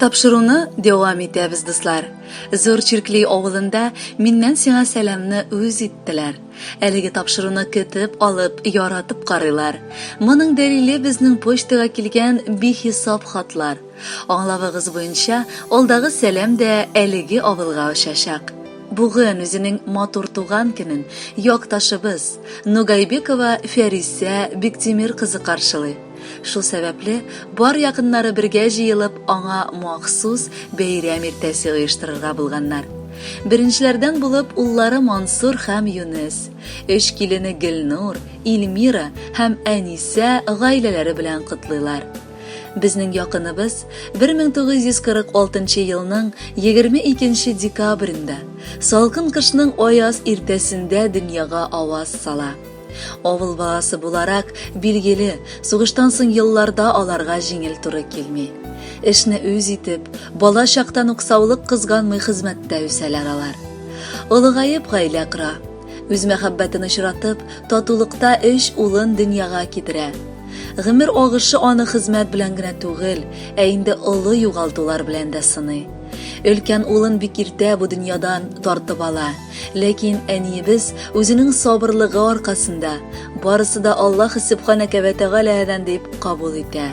Тапшыруны дәвам итәбез, дуслар. Зур Чиркли авылында миннән сиңа сәламне үз иттеләр. Әлеге тапшыруны көтеп алып, яратып карыйлар. Моның дәлиле безнең почтага килгән бихисап хатлар. Аңлавыгыз буенча, алдагы сәлам дә әлеге авылга очачак. Бүген үзенең матур туган көнен якташыбыз Нугайбекова Фәрисә Биктимир кызы каршылый. Шул сәбәпле, бар якыннары бергә җыелып, аңа махсус бәйрәм иртәсе оештырырга булганнар. Беренчеләрдән булып уллары Мансур һәм Юнес, өч килене Гөлнур, Илмира һәм Әнисә гаиләләре белән котлыйлар. Безнең якыныбыз 1946 елның 22 декабрендә, салкын кышның аяз иртәсендә дөньяга аваз сала. Авыл баласы буларак, билгеле, сугыштан соң елларда аларга җиңел туры килми. Эшне үз итеп, бала чактан ук саулык кызганмый хезмәттә үсәләр алар. Олыгаеп гаилә кора. Үз мәхәббәтен очратып, татулыкта өч улын дөньяга китерә. Гомер агышы аны хезмәт белән генә түгел, ә инде олы югалтулар белән дә сыный. Өлкән улын бик иртә бу дөньядан тартып ала. Ләкин әниебез үзенең сабырлыгы аркасында, барысы да Аллаһ Сөбханәкә вә Тәгаләдән дип кабул итә.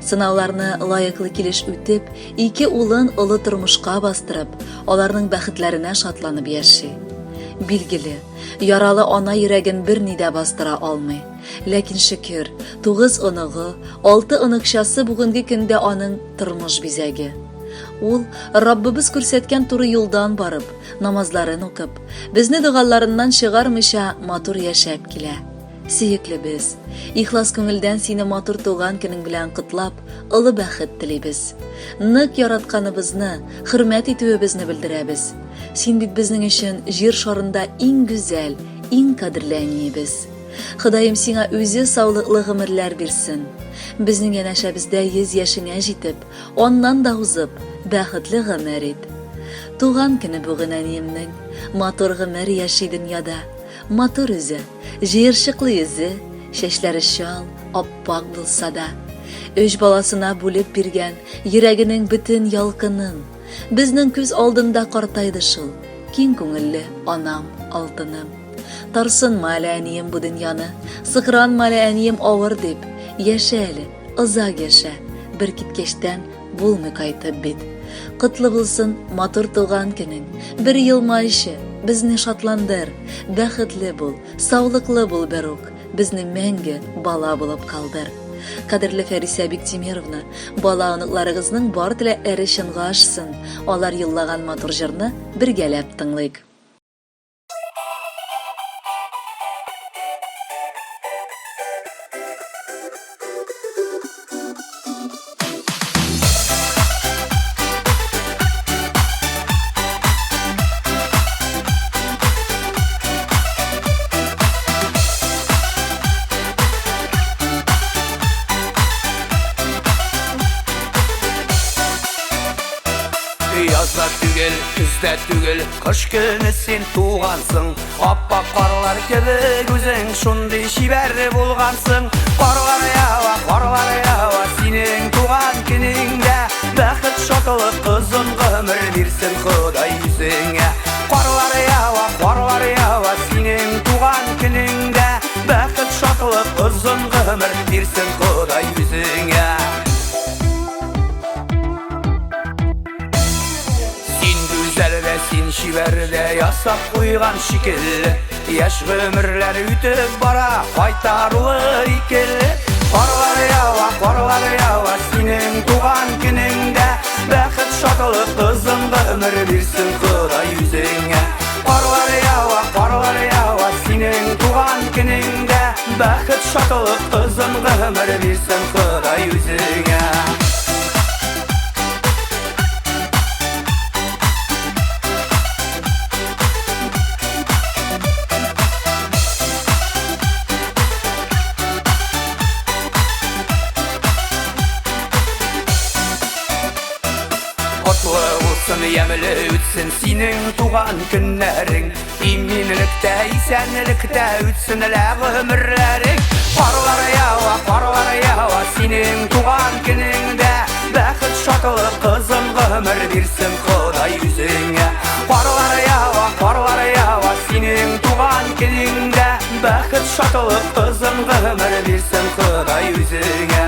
Сынауларны лаеклы килеш үтеп, ике улын олы тормышка бастырып, аларның бәхетләренә шатланып яши. Билгеле, яралы ана йөрәген берни дә бастыра алмый. Ләкин шөкер, тугыз оныгы, алты оныкчасы бүгенге көндә аның тормыш бизәге. Ул, Раббыбыз күрсәткән туры юлдан барып, намазларын укып, безне догаларыннан чыгармыйча матур яшәп килә. Сөеклебез, ихлас күңелдән сине матур туган көнең белән котлап, олы бәхет телибез. Нык яратканыбызны, хөрмәт итүебезне белдерәбез. Син бит безнең өчен җир шарында иң гүзәл, иң кадерле әниебез. Ходаем сиңа үзе саулыклы гомерләр бирсен. Безнең янәшәбездә 100 яшеңә җитеп, Аннан да узып, бәхетле гомер ит. Туган көне бүген әниемнең. Матур гомер яши дөньяда. Матур үзе, җыерчыклы йөзе, чәчләре чал, ап-ак булса да. Өч баласына бүлеп биргән йөрәгенең бөтен ялкынын. Безнең күз алдында картайды шул, киң күңелле анам, алтыным. Тарсынма әле, әнием, бу дөньяны, сыкранма әле, әнием, авыр дип, яшә әле, Озак яшә, бер киткәчтән булмый кайтып бит. Котлы булсын матур туган көнең, бер елмайчы, безне шатландыр, бәхетле бул, саулыклы бул берүк, безне мәңге бала булып калдыр. Кадерле Фәрисә Биктимеровна, бала оныкларыгызның бар теләкләре чынга ашсын, алар юллаган матур җырны бергәләп тыңлыйк. Язда түгел, көздә түгел, Кыш көне син тугансың, Аппак карлар кебек үзең Шундый чибәр булгансың. Карлар ява, карлар ява, Синең туган көнеңдә Бәхет, шатлык, озын гомер Бирсен Ходай үзеңә. Карлар ява, карлар ява, Синең туган көнеңдә Бәхет, шатлык, озын гомер Бирсен Ходай үзеңә. Син гүзәл дә, син чибәр дә, ясап куйган шикелле. Яшь гомерләр үтеп бара, кайтарулы икеле. Карлар ява, карлар ява, синең туган көнеңдә. Бәхет, шатлык, озын гомер бирсен Ходай үзеңә. Карлар ява, карлар ява, синең туган көнеңдә. Бәхет, шатлык, озын гомер бирсен Ходай үзеңә. Котлы булсын, ямьле үтсен синең туган көннәрең. Иминлектә, исәнлектә үтсен лә гомерләрең. Карлар ява, карлар ява синең туган көнеңдә. Бәхет, шатлык, озын гомер бирсен Ходай үзеңә. Карлар ява, карлар ява, синең туган көнеңдә. Бәхет, шатлык, озын гомер бирсен Ходай үзеңә.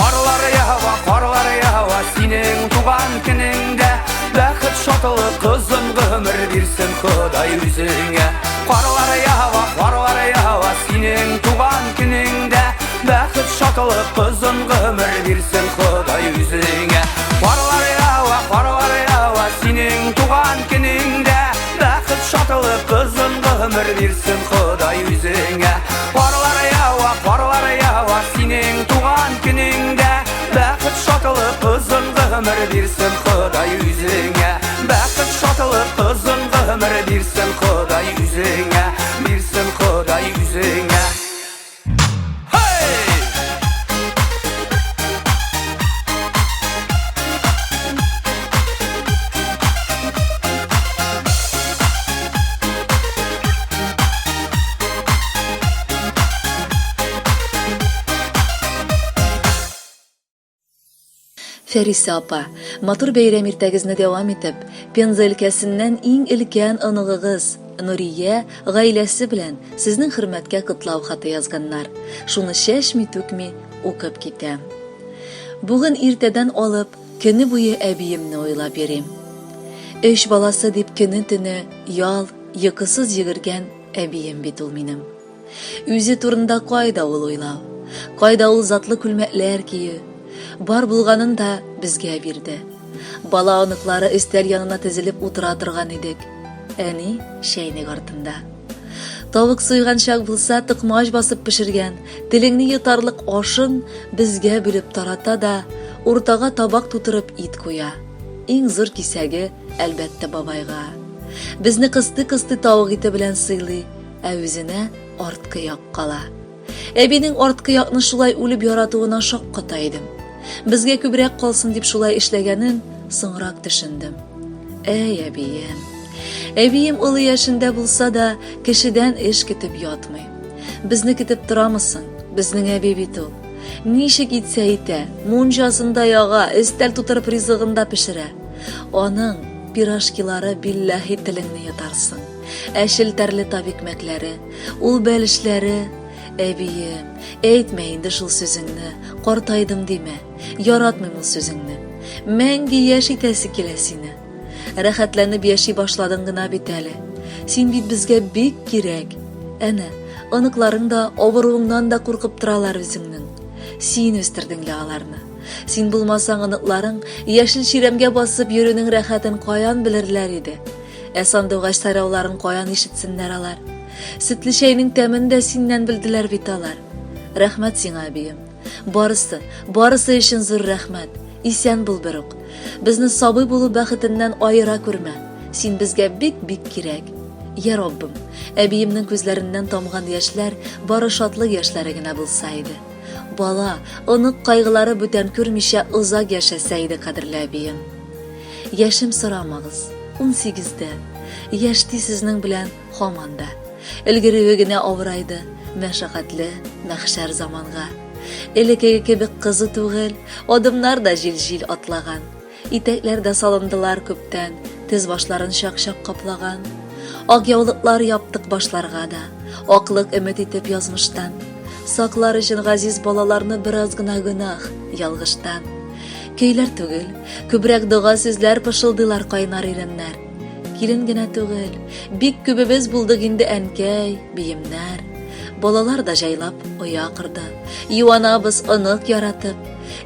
Карлар ява, карлар ява, синең туган көнеңдә. Бәхет, шатлык, озын гомер бирсен Ходай үзеңә. Карлар ява, карлар ява, синең туган көнеңдә. Бәхет, шатлык, озын гомер бирсен Ходай үзеңә. Карлар ява, карлар ява, синең туган көнеңдә. Бәхет, шатлык, озын гомер бирсен Ходай үзеңә. Карлар ява, карлар ява, синең туган көнеңдә. Бәхет, шатлык, озын гомер бирсен Ходай үзеңә. Бәхет, шатлык, озын гомер бирсен Ходай үзеңә. Бирсен Ходай үзеңә. Hey! Фәрисә апа, матур бәйрәм иртәгезне дәвам итеп, Пенза өлкәсеннән иң өлкән оныгыгыз Нурия гаиләсе белән сезнең хөрмәткә котлау хаты язганнар. Шуны чәчми-түкми укып китәм. Бүген иртәдән алып көне буе әбиемне уйлап йөрим. Өч баласы дип көне-төне ял, йокысыз йөгергән әбием бит ул минем. Үзе турында кайда ул уйлау, кайда ул затлы күлмәкләр кию. Бар булганын да безгә бирде. Бала оныклары өстәл янына тезелеп утыра торган идек. Әни чәйнек артында. Тавык суйган чак булса, токмач басып пешергән, телеңне йотарлык ашын безгә бүлеп тарата да, уртага табак тутырып ит куя. Иң зур кисәге, әлбәттә, бабайга. Безне кыстый-кыстый тавык ите белән сыйлый, ә үзенә арткы як кала. Әбинең арткы якны шулай үлеп яратуына шакката идем. Безгә күбрәк калсын дип шулай эшләгәнен соңрак төшендем. Әй, әбием. Әбием олы яшендә булса да, кешедән эш көтеп ятмый. Безне көтеп торамы соң? Безнең әби бит ул. Ничек итсә итә, мунчасын да яга, өстәл тутырып ризыгын да пешерә. Аның пирожкилары билләһи телеңне йотарсың. Ә челтәрле табикмәкләре, ул бәлешләре, әбием, әйтмә инде шул сүзеңне, картайдым димә, яратмыйм ул сүзеңне. Мәңге яшь итәсе килә сине. Рәхәтләнеп яши башладың гына бит әле. Син бит безгә бик кирәк. Әнә, оныкларың да авыруыңнан да куркып торалар үзеңнең. Син үстердең лә аларны. Син булмасаң, оныкларың яшел чирәмгә басып йөрүнең рәхәтен каян белерләр иде? Ә сандугач сайрауларын каян ишетсеннәр алар? Сөтле чәйнең тәмен дә синнән белделәр бит алар. Рәхмәт сиңа, әбием. Барысы, барысы өчен зур рәхмәт. Исән бул берүк. Безне сабый булу бәхетеннән аера күрмә. Син безгә бик-бик кирәк. Я Раббым, әбиемнең күзләреннән тамган яшьләр бары шатлык яшьләре генә булса иде. Бала, онык кайгылары бүтән күрмичә озак яшәсә иде кадерле әбием. Яшем сорамагыз, унсигездә. Яшьти сезнең белән һаман да. Өлгерүе генә авырайды, мәшәкатьле мәхшәр заманга. Элеккеге кебек кызу түгел, адымнар да җил-җил атлаган. Итәкләр дә салындылар күптән, тез башларын чак-чак каплаган. Ак яулыклар яптык башларга да, аклык өмет итеп язмыштан. Саклар өчен газиз балаларны бераз гына гөнаһ, ялгыштан. Көйләр түгел, күбрәк дога сүзләр пышылдыйлар кайнар иреннәр. Килен генә түгел, бик күбебез булдык инде әнкәй, биемнәр. Балалар да җайлап оя корды. Юанабыз онык яратып,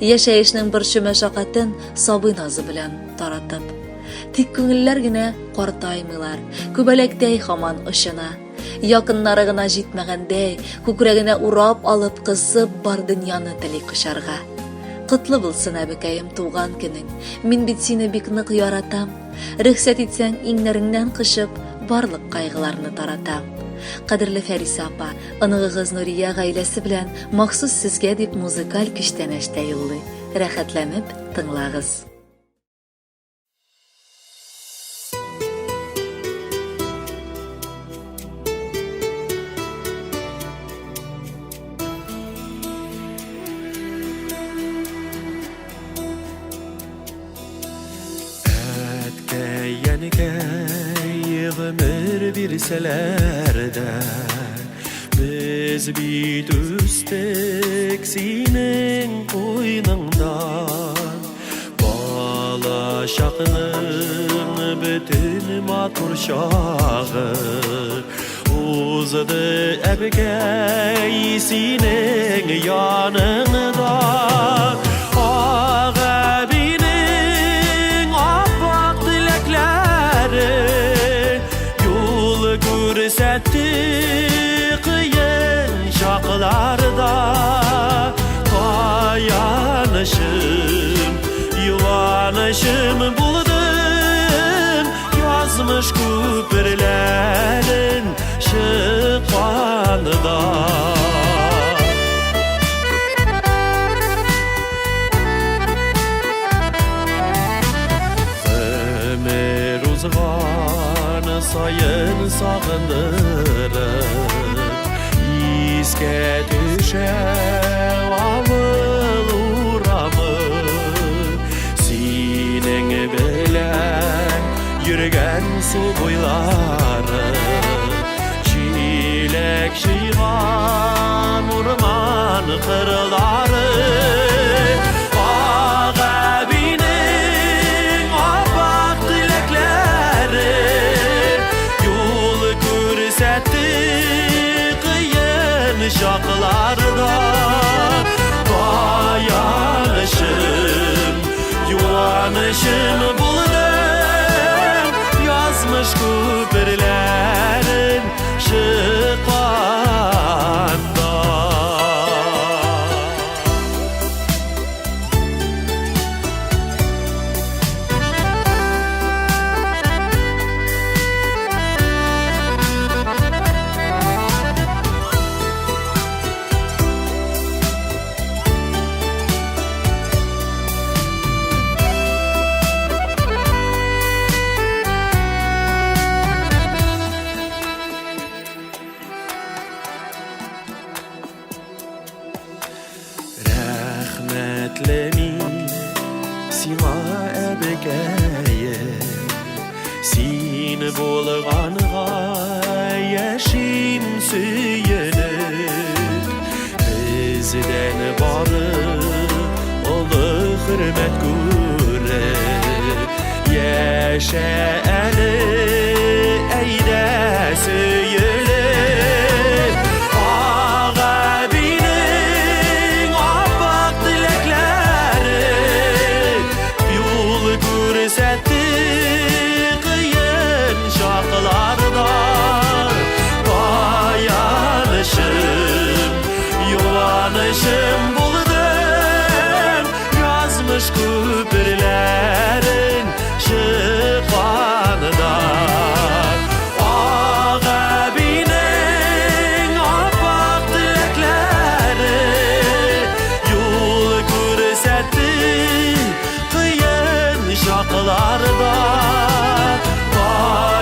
яшәешнең борчу-мәшәкатен сабый назы белән таратып. Тик күңелләр генә картаймыйлар, күбәләктәй һаман очына. Якыннары гына җитмәгәндәй, күкрәгенә урап алып, кысып бар дөньяны тели кочарга. Котлы булсын, әбекәем, туган көнең. Мин бит сине бик нык яратам. Рөхсәт итсәң, иңнәреңнән кочып, барлык кайгыларны таратам. Кадерле Фәрисә апа, оныгыгыз Нурия гаиләсе белән махсус сезгә дип музыкаль күчтәнәч тә юллый. Рәхәтләнеп тыңлагыз. Әткәй-әнкәй гомер бирсәләр дә, Без бит үстек синең куйныңда. Бала чакның бөтен матур чагы Узды, әбкәй, синең яныңда. Ак әбинең аппак теләкләре Юл күрсәтте кыен чакларда. Таянычым, юанычым булдың, Язмыш күперләрен чыкканда. Гомер узган саен сагындырып, Искә төшә авыл урамы. Синең белән йөргән су буйлары, Чиләк җыйган урман кырлары. Ак әбинең аппак теләкләре Юл күрсәтте кыен чакларда. Таянычым, юанычым булдың, Язмыш күперләрен чыкканда. Рәхмәтле мин сиңа, әбекәем, Син булганга яшим сөенеп. Бездән бары олы хөрмәт күреп, Яшә әле, әйдә сөелеп. Ак әбинең аппак теләкләре Юл күрсәтте кыен чакларда. Таянычым, юанычым булдың, Язмыш күперләрен чыкканда. Ак әбинең аппак теләкләре Юл күрсәтте кыен чакларда.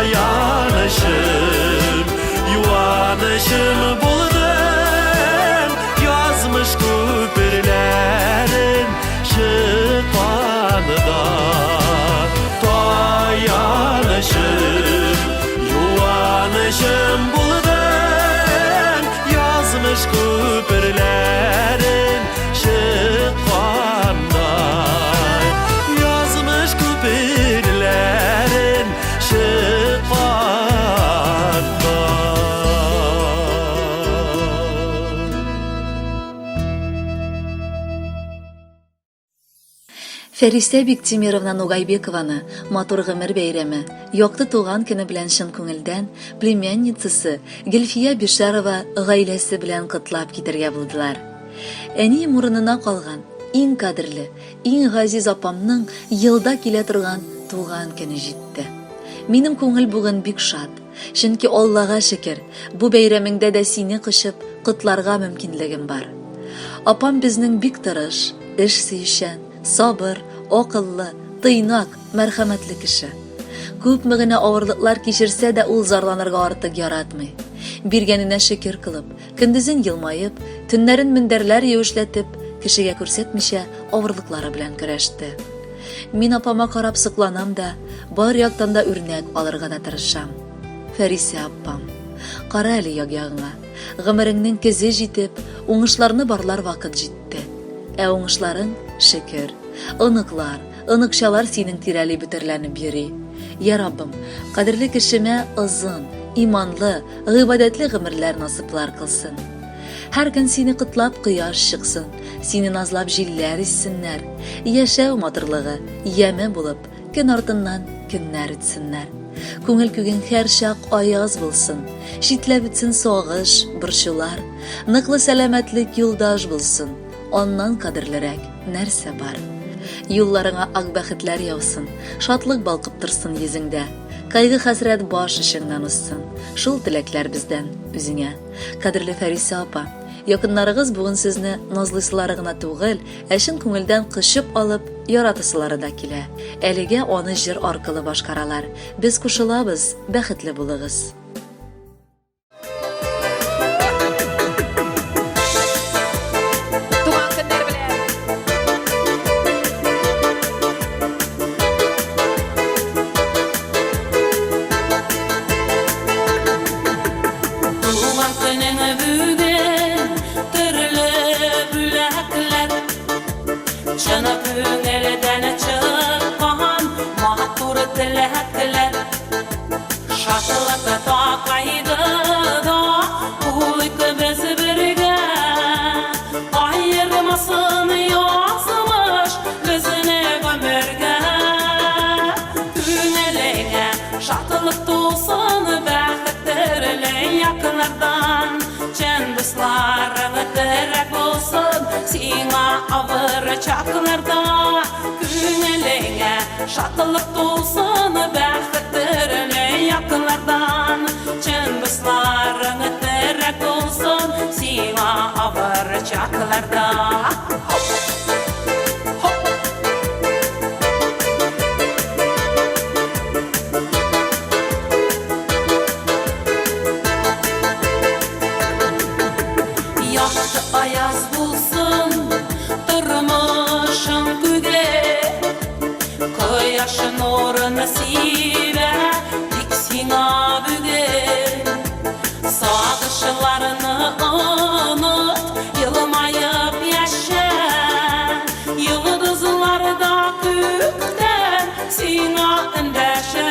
Таянычым, юанычым булдың, Язмыш күперләрен чыкканда. Таянычым, юанычым булдың, Язмыш күперләрен чыкканда. Язмыш күперләрен чыкканда. Фәрисә Биктимировна Нугайбекованы матур гомер бәйрәме, якты туган көне белән чын күңелдән племянницасы Гөлфия Бишарова гаиләсе белән котлап китәргә булдылар. Әнием урынына калган иң кадерле, иң газиз апамның елда килә торган туган көне җитте. Минем күңел бүген бик шат. Чөнки Аллага шөкер, бу бәйрәмеңдә дә сине кочып, котларга мөмкинлегем бар. Апам безнең бик тырыш, эш сөючән, сабыр, акыллы, тыйнак, мәрхәмәтле кеше. Күпме генә авырлыклар кичерсә дә ул зарланырга артык яратмый. Биргәненә шөкер кылып, көндезен елмаеп, төннәрен мендәрләр юешләтеп, кешегә күрсәтмичә авырлыклары белән көрәште. Мин апама карап сокланам да, бар яктан да үрнәк алырга да тырышам. Фәрисә апам, кара әле як-ягыңа. Гомереңнең көзе җитеп, уңышларны барлар вакыт җитте. Ә уңышларың, шөкер. Оныклар, оныкчалар синең тирәли бөтерләнеп йөри. Я Раббым, кадерле кешемә озын, иманлы, гыйбадәтле гомерләр насыплар кылсын. Һәр көн сине котлап кояш чыксын, сине назлап җилләр иссеннәр. Яшәү матурлыгы, яме булып, көн артыннан көннәр үтсеннәр. Күңел күгең һәрчак аяз булсын, читләп үтсен сагыш, борчулар. Ныклы сәламәтлек юлдаш булсын, аннан кадерлерәк нәрсә бар? Юлларыңа ак бәхетләр яусын, шатлык балкып торсын йөзеңдә. Кайгы-хәсрәт баш очыңнан узсын, шул теләкләр бездән үзеңә. Кадерле Фәрисә апа, якыннарыгыз бүген сезне назлыйсылары гына түгел, ә чын күңелдән кочып алып, яратасылары да килә. Әлегә аны җыр аркылы башкаралар. Без кушылабыз, бәхетле булыгыз! Туган көннәр белән! Туган көнең бүген төрле бүләкләр Чын күңелдән чыккан матур теләкләр Шатлык такайды да булыйк без бергә Аермасын язмыш безне гомергә Күңелеңә Шатлык тулсын бәхет төрле яклардан, Чын дусларың терәк булсын сиңа авыр чакларда. Күңелеңә шатлык тулсын бәхет төрле яклардан, Чын дусларың терәк булсын сиңа авыр чакларда. Хоп! Якты аяз булсын тормышың күге, Кояш нурын сибә тик сиңа бүген. Сагышларны оныт, елмаеп яшә. Йолдызлар да күктән сиңа эндәшә.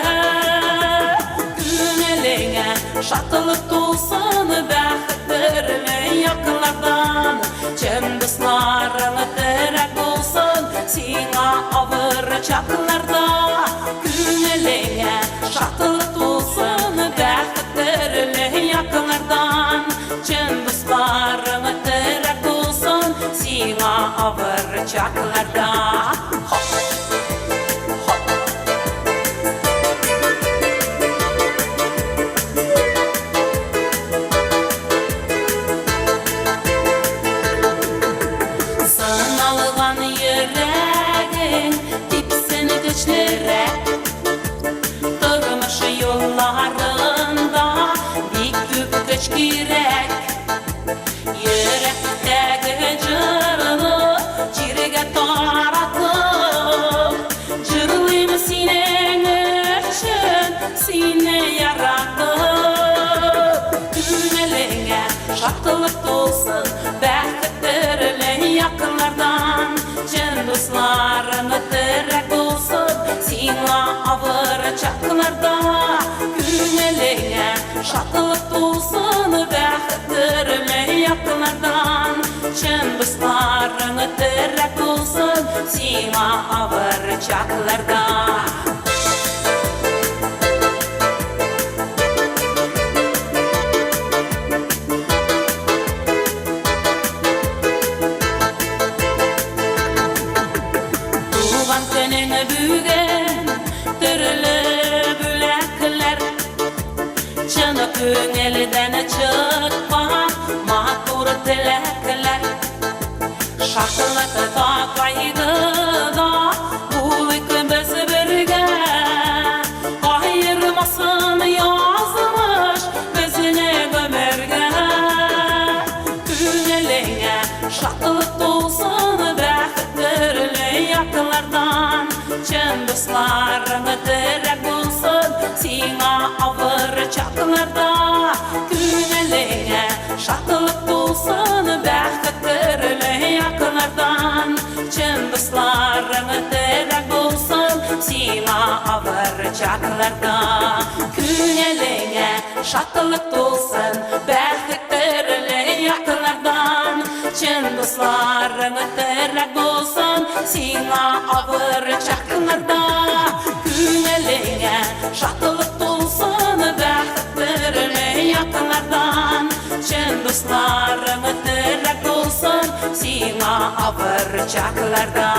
Күңелеңә шатлык тулсын, бәхет төрле яклардан. Чын дусларың терәк булсын сиңа авыр чакларда. Күңелеңә шатлык тулсын, бәхет төрле яклардан. Чын дусларың терәк булсын сиңа авыр чакларда. Хоп! Хоп! Сыналган йөрәгең типсен көчлерәк. Тормыш юлларында бик күп көч кирәк. Йөрәктәге җырны җиргә таратып, җырлыйм синең өчен, сине яратып. Күңелеңә шатлык тулсын, бәхет төрле яклардан, чын дусларың терәк булсын сиңа авыр чакларда. Күңелеңә шатлык тулсын, бәхет төрле яклардан, чын дусларың терәк булсын сиңа авыр чакларда. Туган көнең бүген, төрле бүләкләр. Күңелдән чыккан матур теләкләр. Шатлыкта, кайгыда булыйк без бергә. Аермасын язмыш безне гомергә. Күңелеңә шатлык тулсын, бәхет төрле яклардан. Чын дусларың терәк булсын сиңа авыр чакларда. Күңелеңә шатлык тулсын, бәхет төрле яклардан. Чын дусларың терәк булсын сиңа авыр чакларда. Күңелеңә шатлык тулсын, бәхет төрле яклардан. Чын дусларың терәк булсын сиңа авыр чакларда. Күңелеңә шатлык тулсын, бәхет төрле яклардан. Чын дусларың терәк булсын сиңа авыр чакларда.